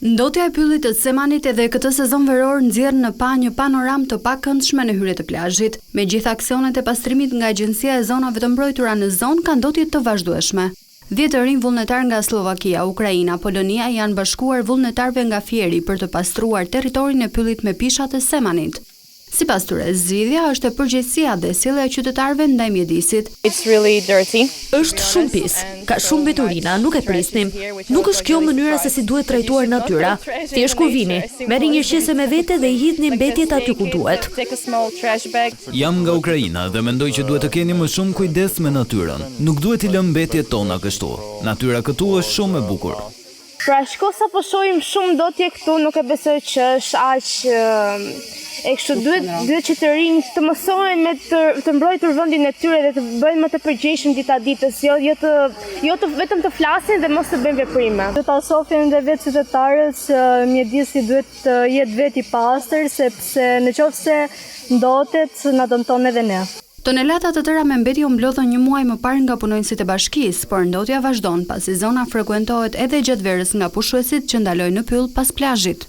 Ndotja e pyllit të Semanit edhe këtë sezon veror nxjerr në pah një panoramë të pakëndshme në hyrje të plazhit. Megjithë aksionet e pastrimit nga Agjencia e Zonave të Mbrojtura në zonë ka ndotje të vazhdueshme. Dhjetë të rinj vullnetarë nga Sllovakia, Ukraina, Polonia i janë bashkuar vullnetarëve nga Fieri për të pastruar territorin e pyllit me pishat e Semanit. Sipas tyre, zgjidhja është te përgjegjësia dhe sjellja e qytetarëve ndaj mjedisit. It's really dirty. Është shumë pis. Ka shumë mbeturina, nuk e prisnim. Nuk është kjo mënyra se si duhet trajtuar natyra. Thjesht kur vini, merrni një qese me vete dhe i hidhni mbetjet aty ku duhet. Jam nga Ukraina dhe mendoj që duhet të keni më shumë kujdes me natyrën. Nuk duhet t'i lëmë mbetjet tona kështu. Natyra këtu është shumë e bukur. Pra shiko sa po shohim shumë ndotje këtu, nuk e besoj që është aq e kështu duhet duhet që të rinjtë të mësohen me të, të mbrojtur vendin e tyre dhe të bëhen më të përgjegjshëm dita ditës, jo jo të jo të vetëm të flasin dhe mos të bëjnë veprime. Do ta shohin dhe vetë qytetarët që mjedisi duhet të jetë vetë i pastër sepse në qoftë se ndotet na dëmton edhe ne. Tonelata të tëra me mbetje u mblodhën një muaj më parë nga punonjësit e bashkisë, por ndotja vazhdon, pasi zona frekuentohet edhe gjatë verës nga pushuesit që ndalojnë në pyll pas plazhit.